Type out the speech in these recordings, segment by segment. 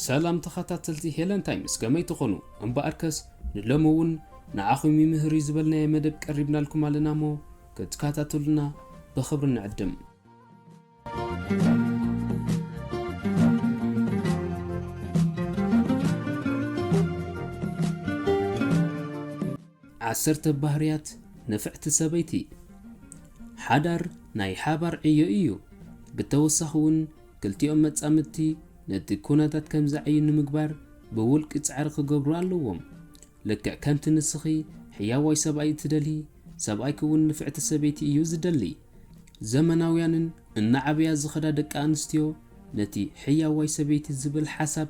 ሰላም ተኸታተልቲ ሄለን ታይምስ፣ ከመይ ትኾኑ? እምበኣርከስ ንሎሚ እውን ንዓኹም ይምህር እዩ ዝበልናዮ መደብ ቀሪብናልኩም ኣለና እሞ ክትከታተሉና ብኽብሪ ንዕድም። ዓሰርተ ባህርያት ንፍዕቲ ሰበይቲ። ሓዳር ናይ ሓባር ዕዮ እዩ። ብተወሳኺ እውን ክልቲኦም መጻምድቲ ነቲ ኩነታት ከም ዝዓዩ ንምግባር ብውልቂ ጻዕሪ ክገብሩ ኣለዎም። ልክዕ ከምቲ ንስኺ ሕያዋይ ሰብኣይ እትደልዪ፣ ሰብኣይኪ እውን ንፍዕቲ ሰበይቲ እዩ ዝደሊ። ዘመናውያንን እናዓበያ ዝኸዳ ደቂ ኣንስትዮ ነቲ ሕያዋይ ሰበይቲ ዝብል ሓሳብ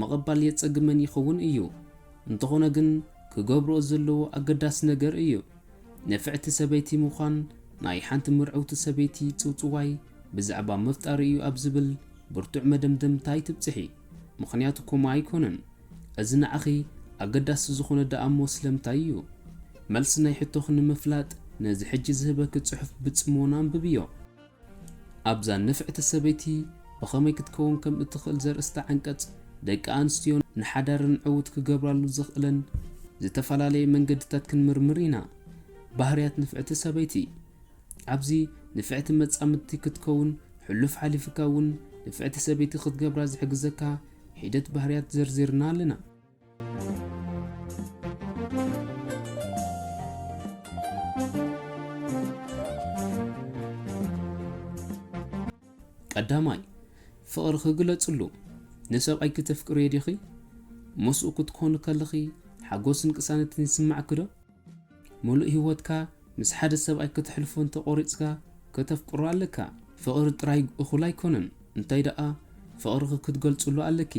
ምቕባል የጸግመን ይኸውን እዩ። እንተኾነ ግን ክገብርኦ ዘለዎ ኣገዳሲ ነገር እዩ። ንፍዕቲ ሰበይቲ ምዃን ናይ ሓንቲ ምርዕውቲ ሰበይቲ ጽውጽዋይ ብዛዕባ ምፍጣር እዩ ኣብ ዝብል ብርቱዕ መደምደምታ ኣይትብጽሒ። ምኽንያቱ ከምኡ ኣይኮነን። እዚ ንዓኺ ኣገዳሲ ዝኾነ ደኣ እሞ ስለምንታይ እዩ? መልሲ ናይ ሕቶኺ ንምፍላጥ ነዚ ሕጂ ዝህበኪ ጽሑፍ ብጽሞና ኣንብብዮ። ኣብዛ ንፍዕቲ ሰበይቲ ብኸመይ ክትከውን ከም እትኽእል ዘርእስታ ዓንቀጽ፣ ደቂ ኣንስትዮ ንሓዳረን ዕዉት ክገብራሉ ዘኽእለን ዝተፈላለየ መንገድታት ክንምርምር ኢና። ባህርያት ንፍዕቲ ሰበይቲ። ኣብዚ ንፍዕቲ መጻምድቲ ክትከውን፣ ሕሉፍ ሓሊፍካ እውን ንፍዕቲ ሰበይቲ ክትገብራ ዝሕግዘካ ሒደት ባህርያት ዘርዚርና ኣለና። ቀዳማይ፣ ፍቕርኺ ግለጽሉ። ንሰብኣይኪ ተፍቅርዮ ዲኺ? ምስኡ ክትኮኒ ከለኺ ሓጎስን ቅሳነትን ይስማዕኪ ዶ? ምሉእ ህይወትካ ምስ ሓደ ሰብኣይ ከተሕልፎ እንተቖሪጽካ፣ ከተፍቅሮ ኣለካ። ፍቕሪ ጥራይ እኹል ኣይኮነን፣ እንታይ ደኣ ፍቕርኺ ክትገልጽሉ ኣለኪ።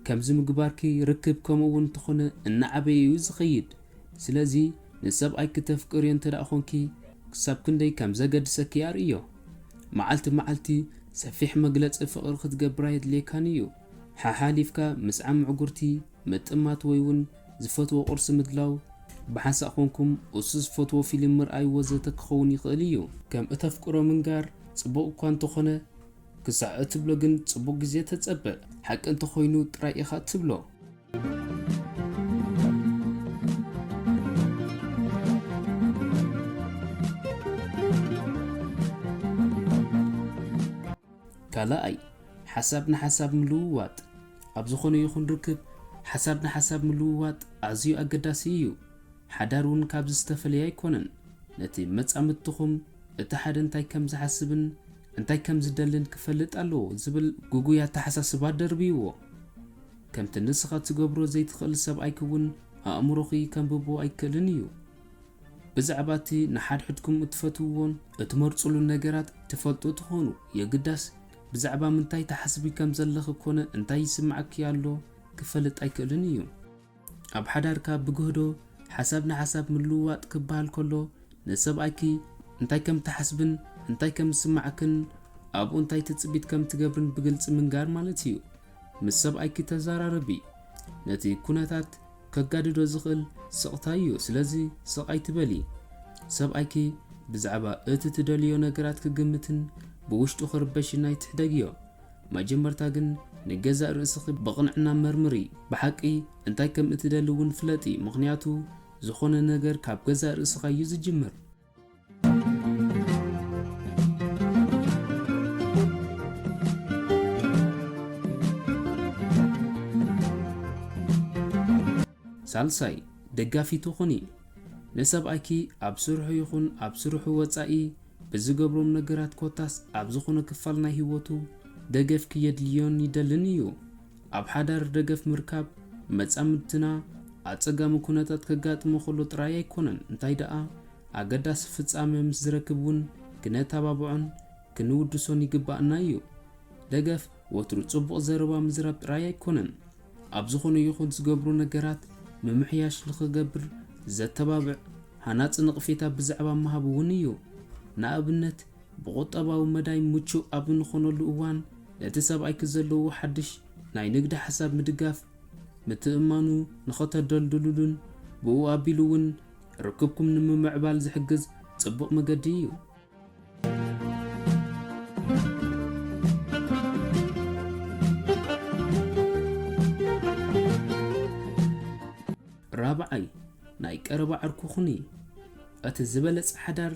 ከምዚ ምግባርኪ ርክብ ከምኡ እውን እንተኾነ እናዓበየ እዩ ዝኸይድ። ስለዚ ንሰብኣይኪ ተፍቅርዮ እንተ ደኣ ኾንኪ፣ ክሳብ ክንደይ ከም ዘገድሰኪ ኣርእዮ። መዓልቲ መዓልቲ ሰፊሕ መግለጺ ፍቕሪ ክትገብር ኣየድልየካን እዩ። ሓሓሊፍካ ምስዓም ምዕጉርቲ፣ ምጥማት ወይ እውን ዝፈትዎ ቁርሲ ምድላው፣ ብሓንሳእ ኮንኩም እሱ ዝፈትዎ ፊልም ምርኣይ ወዘተ ክኸውን ይኽእል እዩ። ከም እተፍቅሮ ምንጋር ጽቡቕ እኳ እንተኾነ፣ ክሳዕ እትብሎ ግን ጽቡቕ ግዜ ተጸበ። ሓቂ እንተኾይኑ ጥራይ ኢኻ እትብሎ። ካልኣይ፣ ሓሳብ ንሓሳብ ምልውዋጥ። ኣብ ዝኾነ ይኹን ርክብ ሓሳብ ንሓሳብ ምልውዋጥ ኣዝዩ ኣገዳሲ እዩ። ሓዳር እውን ካብዚ ዝተፈለየ ኣይኮነን። ነቲ መጻምድትኹም እቲ ሓደ እንታይ ከም ዝሓስብን እንታይ ከም ዝደልን ክፈልጥ ኣለዎ ዝብል ግጉይ ኣተሓሳስባ ደርብይዎ። ከምቲ ንስኻ ትገብሮ ዘይትኽእል ሰብኣይኪ እውን ኣእምሮኺ ከንብቦ ኣይክእልን እዩ። ብዛዕባ እቲ ንሓድሕድኩም እትፈትውዎን እትመርጹሉን ነገራት ትፈልጡ ትኾኑ። የግዳስ ብዛዕባ ምንታይ ትሓስቢ ከም ዘለኺ ኮነ እንታይ ይስምዓኪ ኣሎ ክፈልጥ ኣይክእልን እዩ። ኣብ ሓዳርካ ብግህዶ ሓሳብ ንሓሳብ ምልውዋጥ ክበሃል ከሎ፣ ንሰብኣይኪ እንታይ ከም ትሓስብን እንታይ ከም ዝስምዓክን ኣብኡ እንታይ ትጽቢት ከም ትገብርን ብግልጺ ምንጋር ማለት እዩ። ምስ ሰብኣይኪ ተዘራረቢ። ነቲ ኩነታት ከጋድዶ ዝኽእል ስቕታ እዩ፣ ስለዚ ስቕ ኣይትበሊ። ሰብኣይኪ ብዛዕባ እቲ ትደልዮ ነገራት ክግምትን ብውሽጡ ክርበሽን ኣይትሕደግዮ። መጀመርታ ግን ንገዛእ ርእስኺ ብቕንዕና መርምሪ። ብሓቂ እንታይ ከም እትደሊ እውን ፍለጢ፣ ምኽንያቱ ዝኾነ ነገር ካብ ገዛእ ርእስኻ እዩ ዝጅምር። ሳልሳይ፣ ደጋፊቱ ኩኒ። ንሰብኣይኪ ኣብ ስርሑ ይኹን ኣብ ስርሑ ወጻኢ ብዝገብሮም ነገራት ኮታስ ኣብ ዝኾነ ክፋል ናይ ህይወቱ ደገፍኪ የድልዮን ይደልን እዩ። ኣብ ሓዳር ደገፍ ምርካብ መጻምድትና ኣጸጋሚ ኩነታት ከጋጥሞ ከሎ ጥራይ ኣይኮነን፣ እንታይ ደኣ ኣገዳሲ ፍጻመ ምስ ዝረክብ እውን ክነተባብዖን ክንውድሶን ይግባእና እዩ። ደገፍ ወትሩ ጽቡቕ ዘረባ ምዝራብ ጥራይ ኣይኮነን፣ ኣብ ዝኾነ ይኹን ዝገብሮ ነገራት ምምሕያሽ ንኽገብር ዘተባብዕ ሃናጺ ነቕፌታ ብዛዕባ ምሃብ እውን እዩ። ንኣብነት፣ ብቑጠባዊ መዳይ ምቹእ ኣብ እንኾነሉ እዋን፣ ነቲ ሰብኣይኪ ዘለዎ ሓድሽ ናይ ንግዲ ሓሳብ ምድጋፍ፣ ምትእምማኑ ንኸተደልድሉሉን ብኡ ኣቢሉ እውን ርክብኩም ንምምዕባል ዝሕግዝ ጽቡቕ መገዲ እዩ። ራብዓይ፣ ናይ ቀረባ ዓርኩ ኩኒ። እቲ ዝበለጸ ሓዳር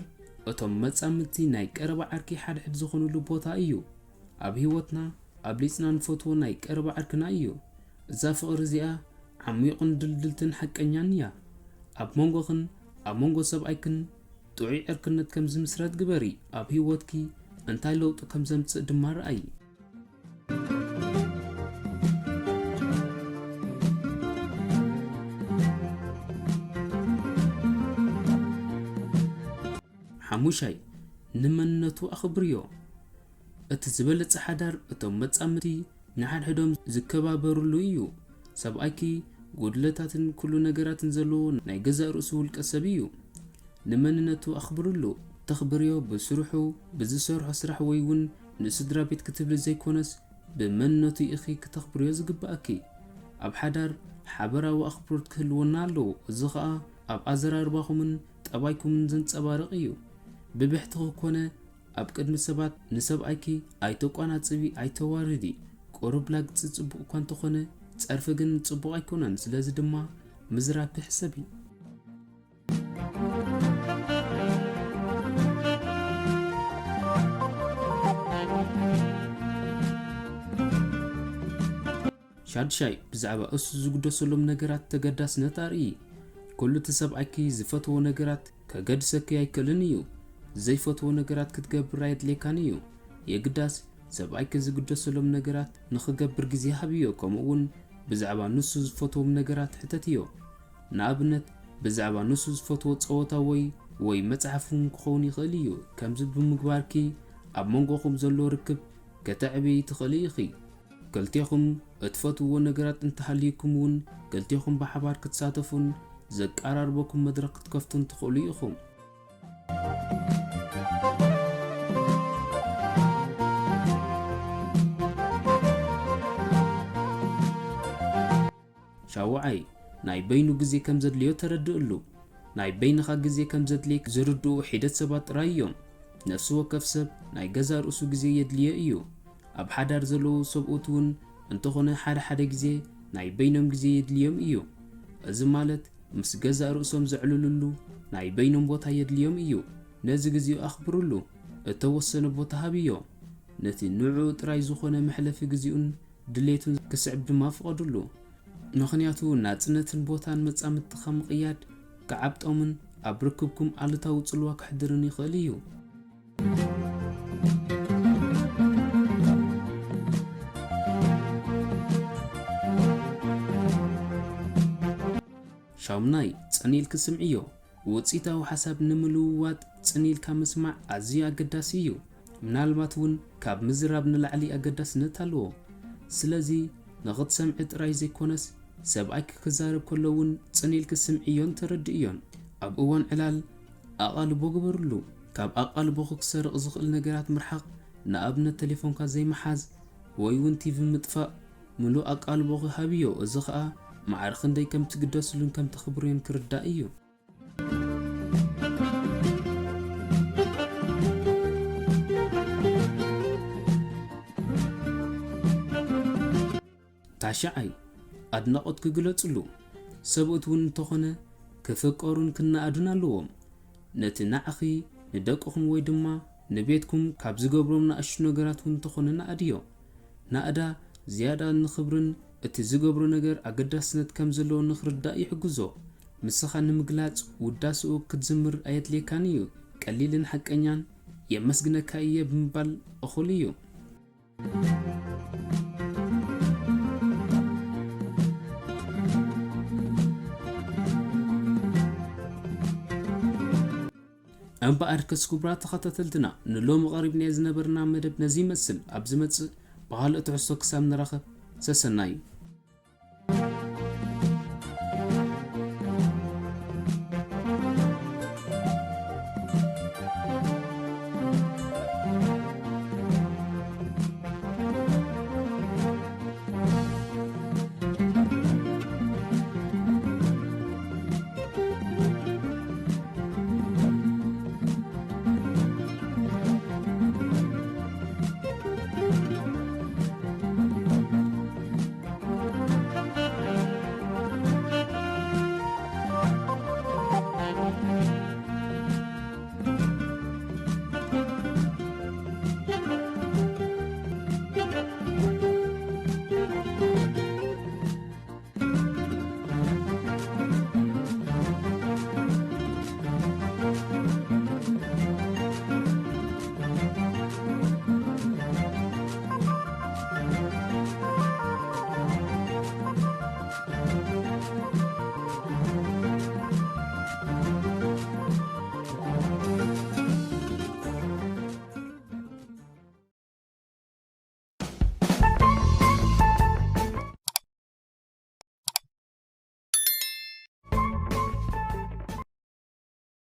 እቶም መጻምድቲ ናይ ቀረባ ዓርኪ ሓድሕድ ዝኾኑሉ ቦታ እዩ። ኣብ ህይወትና ኣብሊጽና ንፈትዎ ናይ ቀረባ ዓርክና እዩ። እዛ ፍቕሪ እዚኣ ዓሚቑን ድልድልትን ሓቀኛን እያ። ኣብ መንጎኽን ኣብ መንጎ ሰብኣይክን ጥዑይ ዕርክነት ከም ዝምስረት ግበሪ። ኣብ ህይወትኪ እንታይ ለውጢ ከም ዘምጽእ ድማ ረኣዪ። ሓሙሻይ፣ ንመንነቱ ኣኽብርዮ። እቲ ዝበለጸ ሓዳር እቶም መጻምድቲ ንሓድሕዶም ዝከባበሩሉ እዩ። ሰብኣይኪ ጉድለታትን ኩሉ ነገራትን ዘለዎ ናይ ገዛእ ርእሱ ውልቀ ሰብ እዩ። ንመንነቱ ኣኽብርሉ። ተኽብርዮ ብስርሑ፣ ብዝሰርሖ ስራሕ ወይ እውን ንስድራ ቤት ክትብሊ ዘይኮነስ ብመንነቱ ኢኺ ክተኽብርዮ ዝግባኣኪ። ኣብ ሓዳር ሓበራዊ ኣኽብሮት ክህልወና ኣለዎ። እዚ ኸኣ ኣብ ኣዘራርባኹምን ጠባይኩምን ዘንጸባርቕ እዩ። ብብሕትኺ ኮነ ኣብ ቅድሚ ሰባት ንሰብኣይኪ ኣይተቋናጽቢ፣ ኣይተዋርዲ። ቁሩብ ላግጺ ጽቡቕ እኳ እንተኾነ፣ ጸርፊ ግን ጽቡቕ ኣይኮነን። ስለዚ ድማ ምዝራብኪ ሕሰቢ። ሻድሻይ፣ ብዛዕባ እሱ ዝግደሰሎም ነገራት ተገዳስነት ኣርእዪ። ኩሉ እቲ ሰብኣይኪ ዝፈትዎ ነገራት ከገድሰኪ ኣይክእልን እዩ። ዘይፈትዎ ነገራት ክትገብር ኣየድልየካን እዩ። የግዳስ፣ ሰብኣይኪ ዝግደሰሎም ነገራት ንኽገብር ግዜ ሃብዮ፣ ከምኡ እውን ብዛዕባ ንሱ ዝፈትዎም ነገራት ሕተትዮ። ንኣብነት፣ ብዛዕባ ንሱ ዝፈትዎ ጸወታ ወይ፣ ወይ መጽሓፍ እውን ክኸውን ይኽእል እዩ። ከምዚ ብምግባርኪ ኣብ መንጎኹም ዘሎ ርክብ ከተዕብዪ ትኽእሊ ኢኺ። ክልቴኹም እትፈትውዎ ነገራት እንተሃልዩኩም እውን፣ ክልቴኹም ብሓባር ክትሳተፉን ዘቀራርበኩም መድረኽ ክትከፍቱን ትኽእሉ ኢኹም። ሻውዓይ፣ ናይ በይኑ ግዜ ከም ዘድልዮ ተረድእሉ። ናይ በይንኻ ግዜ ከም ዘድልየክ ዝርድኡ ሒደት ሰባት ጥራይ እዮም። ነፍሲ ወከፍ ሰብ ናይ ገዛእ ርእሱ ግዜ የድልዮ እዩ። ኣብ ሓዳር ዘለዉ ሰብኡት እውን እንተኾነ ሓደ ሓደ ግዜ ናይ በይኖም ግዜ የድልዮም እዩ። እዚ ማለት ምስ ገዛእ ርእሶም ዘዕልሉሉ ናይ በይኖም ቦታ የድልዮም እዩ። ነዚ ግዜኡ ኣኽብርሉ። እተወሰነ ቦታ ሃብዮ። ነቲ ንዕኡ ጥራይ ዝኾነ መሕለፊ ግዜኡን ድሌቱን ክስዕብ ድማ ፍቐድሉ። ምኽንያቱ ናጽነትን ቦታን መጻምድትኻ ምቕያድ ክዓብጦምን ኣብ ርክብኩም ኣሉታዊ ጽልዋ ከሕድርን ይኽእል እዩ። ሻሙናይ፣ ጽን ኢልኪ ስምዕዮ። ውጽኢታዊ ሓሳብ ንምልውዋጥ ጽን ኢልካ ምስማዕ ኣዝዩ ኣገዳሲ እዩ። ምናልባት እውን ካብ ምዝራብ ንላዕሊ ኣገዳስነት ኣለዎ። ስለዚ ንኽትሰምዒ ጥራይ ዘይኮነስ፣ ሰብኣይኪ ክዛረብ ከሎ እውን ጽን ኢልኪ ስምዕዮን ተረድእዮን። ኣብ እዋን ዕላል ኣቓልቦ ግበርሉ። ካብ ኣቓልቦኺ ክሰርቕ ዝኽእል ነገራት ምርሓቕ፣ ንኣብነት ተሌፎንካ ዘይምሓዝ ወይ እውን ቲቪ ምጥፋእ፣ ምሉእ ኣቃልቦኺ ሃብዮ። እዚ ኸኣ ማዕረ ክንደይ ከም ትግደስሉን ከም ተኽብርዮን ክርዳእ እዩ። ታሽዓይ፣ ኣድናቖት ክግለጽሉ። ሰብኡት እውን እንተኾነ ክፍቀሩን ክነኣዱን ኣለዎም። ነቲ ንዓኺ፣ ንደቅኹም ወይ ድማ ንቤትኩም ካብ ዝገብሮም ንኣሽቱ ነገራት እውን እንተኾነ ንኣድዮ። ናእዳ ዝያዳ ንኽብርን እቲ ዝገብሮ ነገር ኣገዳስነት ከም ዘለዎ ንኽርዳእ ይሕግዞ። ምስኻ ንምግላጽ ውዳስኡ ክትዝምር ኣየድልየካን እዩ። ቀሊልን ሓቀኛን "የመስግነካ እየ" ብምባል እኹል እዩ። እምበኣርከስ ክቡራት ተኸታተልትና፣ ንሎሚ ቀሪብናዮ ዝነበርና መደብ ነዚ ይመስል። ኣብ ዝመጽእ ብኻልእ ትሕዝቶ ክሳብ ንራኸብ፣ ሰሰናዩ።